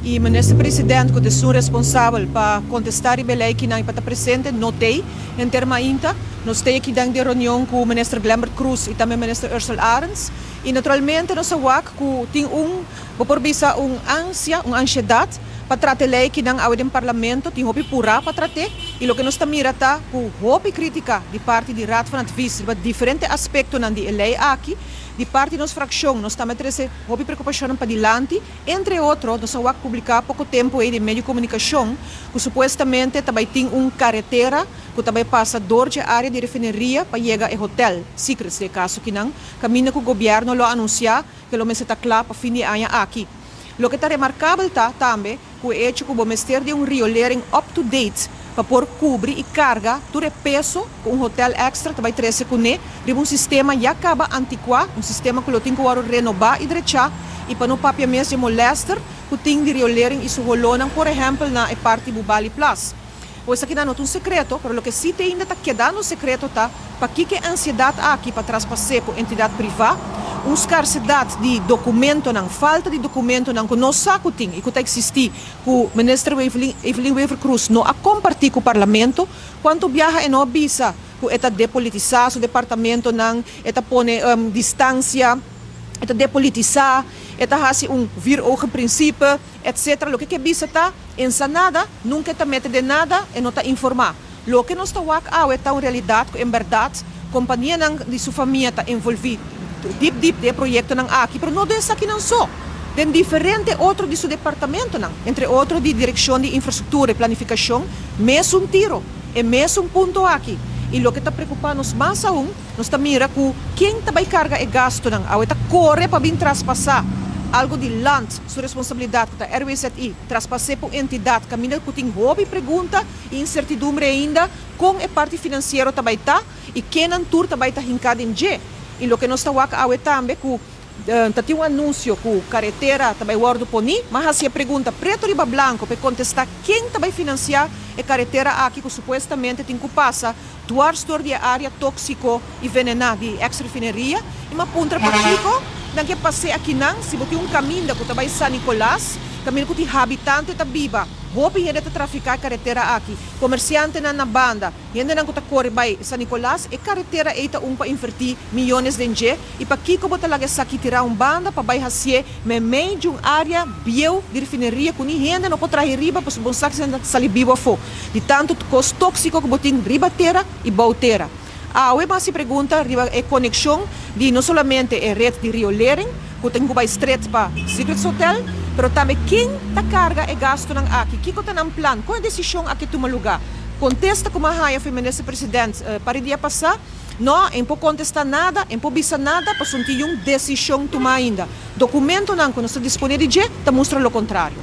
Y minister president cu ta esun responsabel pa contesta riba e ley kinan y pa ta presente no t'ey henter mainta. Nos t'ey aki den di reunion cu minister Glenbert Croes y tambe minister Ursell Arends y naturalmente nos a wak cu tin un, bo por bisa un ansia, un ansiedad pa trata e ley kinan awe den parlamento. Tin hopi pura pa trat'e y loke nos ta mira ta cu hopi critica di parti di Raad van Advies riba diferente aspectonan di e ley aki. Di parti nos fraccion nos tambe trece hopi preocupacionnan padilanti. Entre otro, nos a wak publiká poko tempu ei den medio komunikashon ku supuestamente ta bai tin un karetera ku ta bai pasa dor dje área di refineria pa yega e hotel, Secrets den e kaso kinan, kaminda ku gobièrnu lo a anunsiá ku e lo mester ta kla pa fin di e aña aki. Loke ta remarkabel ta tambe ku e echo ku bo mester di un riolering up to date pa por kubri i karga tur e peso ku un hotel èkstra ta bai trese kuné riba un sistema ya kaba antikuá, un sistema ku lo tin ku wòrdu renobá i drechá i pa no papia mes dje molèster ku tin di riolering i su holónan, por ehèmpel na e parti Bubali Plas. Bo esakinan no ta un sekreto, pero loke sí te ainda ta kedando sekreto ta pakiko e ansiedat aki pa traspas'é ku entidat privá, un skarsedat di dokumentonan, falta di dokumentonan ku nos sa ku tin i ku ta eksistí ku Minister Evelyn Wever-Croes no a kompartí ku Parlamento. Kuantu biaha e no a bisa ku e ta depolitisá su departamentonan, e ta pone distansia, e ta depolitisá, e ta hasi un vier ogen principe, etc. Loke ke bisa ta, ensa nada, nunka e ta mete den nada, e no ta informá. Loke nos ta wak awe ta un realidat ku en bèrdat kompanianan di su famia ta envolví dip dip den e proyektonan aki, pero no den esakinan so, den diferente otro di su departamentonan, entre otro di Direkshon di Infrastruktura i Planifikashon, mesun tiro, e mesun punto aki. I loke ta preokupá nos mas aun, nos ta mira ku ken ta bai karga e gastunan awe ta kore pa bin traspasá algu di land su responsabilidat ku ta RWZI, traspas'é pa un entidat kaminda ku tin hopi pregunta i insertidumbre ainda kon e parti finansiero ta bai ta i kennan tur ta bai ta hinká den dje. I loke nos ta wak awe tambe ku ta tin un anunsio ku karetera ta bai wòrdu poní, m'a hasi e pregunta preto riba blanko pa e kontestá ken ta bai finansiá e karetera aki ku supuestamente tin ku pasa dwars dor di e área tóksiko i venená di e eks refineria i m'a puntra pakiko nan ke pas'é akinan si bo tin un kaminda ku ta bai San Nicolas, kaminda ku tin habitante ta biba. Hopi hende ta trafiká e karetera aki, komersiantenan na banda, hendenan ku ta kore bai San Nicolas, e karetera ei ta un pa invertí miyones den dje, i pakiko bo ta laga esaki tirá un banda pa bai hasié meimei di un área bieu di refineria ku ni hende no por traha riba pasobra bo sa ku ta sali bibu afó di tantu kos tóksiko ku bo tin riba tera i bou tera. Awe bo hasi pregunta riba e konekshon di no solamente e ret di riolering ku tin ku bai stret pa Secrets Hotel, pero tambe ken ta karga e gastunan aki, kiko ta nan plan, kon e desishon aki tuma lugá. Kontesta ku mi a haña for Minister President par e dia pasá, No, e por kontestá nada, e por bisa nada pasobra no tin yun desishon tumá ainda. Dokumentonan ku nos ta disponé di dje ta mustra lo kontrario.